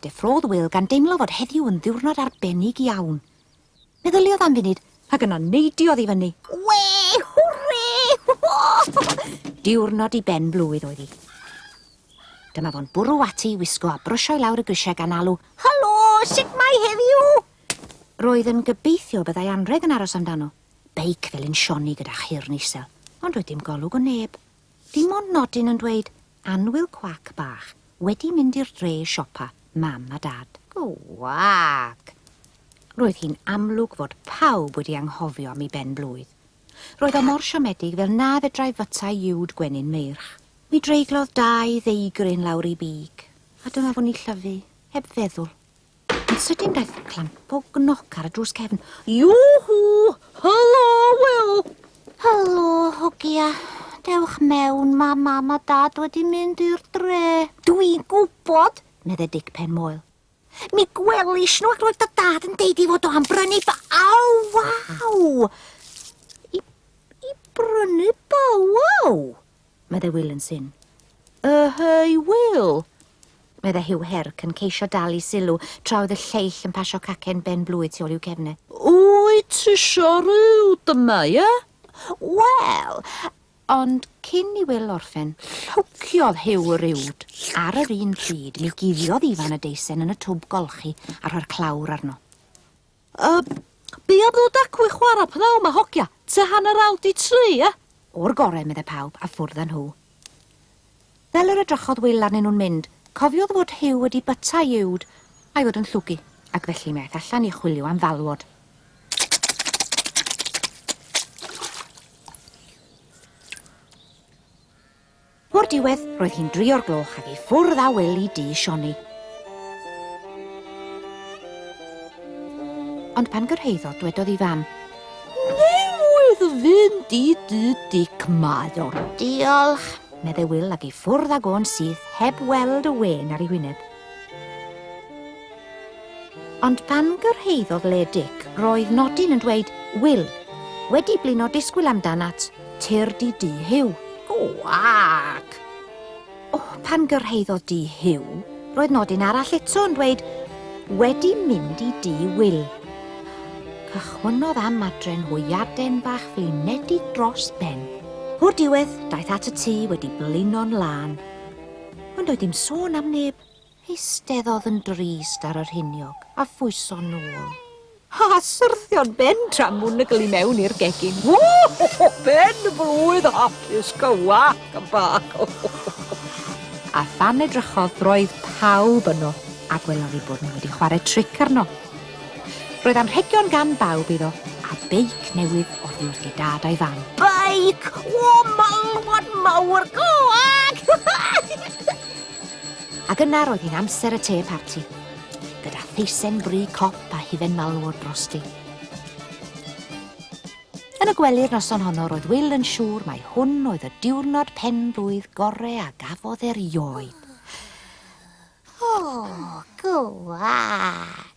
deffrodd Wil gan deimlo fod heddiw yn ddiwrnod arbennig iawn. Meddyliodd am funud, ac yna neidiodd i fyny. We! Hwre! Diwrnod i ben blwydd oedd hi. Dyma fo'n bwrw ati i wisgo a brysio i lawr y grisiau gan alw, Helo, sut mae heddiw? Roedd yn gobeithio byddai anrheg yn aros amdano. Beic fel un Sioni gyda chyrn isel, ond doedd dim golwg o neb. Dim ond nodyn yn dweud, Annwyl cwac bach, wedi mynd i'r dre i siopa, mam a dad. Gwag! Roedd hi'n amlwg fod pawb wedi anghofio am ei ben-blwydd. Roedd o mor siomedig fel na fedrai fyta uwd gwenyn meirch. Mi dreiglodd dau ddeigryn lawr ei big, a dyma fo'n ei llyfu, heb feddwl. Yn sydyn daeth clamp o gnoc ar y drws cefn. Yoo-hoo! Helo, Wil! Helo, hogia. Dewch mewn, ma' mam a dad wedi mynd i'r dre. Dwi'n gwybod, medde Dic Pen Moel. Mi gwelish nhw ac roedd dy dad yn deud 'i fod o am brynu ba- Aw, waw! I, i brynu bow wow? Medde Wil yn syn. Y hy, Wil! Medde Huw Herc yn ceisio dal 'i sylw tra oedd y lleill yn pasio cacen ben blwydd tu ôl i'w cefne. Wyt ti isio rhyw dyma, ie? Wel, ond cyn i Wil orffen, llwciodd Huw yr uwd. Ar yr un pryd, mi guddiodd Ifan y deisen yn y twb golchi a rhoi'r clawr arno. Yy, be am ddod acw i chwara pnawn 'ma, hogia? Tua hanner awr 'di tri, ie? O'r gore, medde pawb, a ffwrdd â nhw. Fel yr edrychodd Wil arnyn nhw'n mynd, cofiodd fod Huw wedi byta ei uwd, a'i fod yn llwgu, ac felly mi aeth allan i chwilio am falwod. O'r diwedd, roedd hi'n dri o'r gloch ac i ffwrdd â Wil i dŷ Sioni. Ond pan gyrhaeddodd, dwedodd ei fam, Newydd fynd i dŷ Dic mae o. Diolch, medde Wil ac i ffwrdd ag o'n syth heb weld y wên ar ei hwyneb. Ond pan gyrhaeddodd le Dic, roedd nodyn yn dweud, Wil, wedi blino disgwyl amdanat, tyrd i dŷ Huw. Gwac! O, pan gyrhaeddodd dŷ Huw, roedd nodyn arall eto yn dweud, Wedi mynd i dŷ Wil. Cychwynnodd am adre'n hwyaden fach flinedig dros ben. O'r diwedd, daeth at y tŷ wedi blino'n lân. Ond doedd dim sôn am neb. Eisteddodd yn drist ar yr hiniog a phwyso nôl. A syrthio'n ben tramwnwgl i mewn i'r gegin. Wo! Ben blwydd hapus cywac bach! A phan edrychodd roedd pawb yno, a gwelodd eu bod nhw wedi chwarae tric arno. Roedd anrhegion gan bawb iddo, a beic newydd oddi wrth ei dad a'i fam. Beic! O, malwod mawr! Gwag! Ac yna roedd hi'n amser y te parti, gyda theisen bri cop a hufen malwod drosti. Yn y gwely'r noson honno roedd Wil yn siŵr mai hwn oedd y diwrnod pen-blwydd gore a gafodd erioed. O, gwag!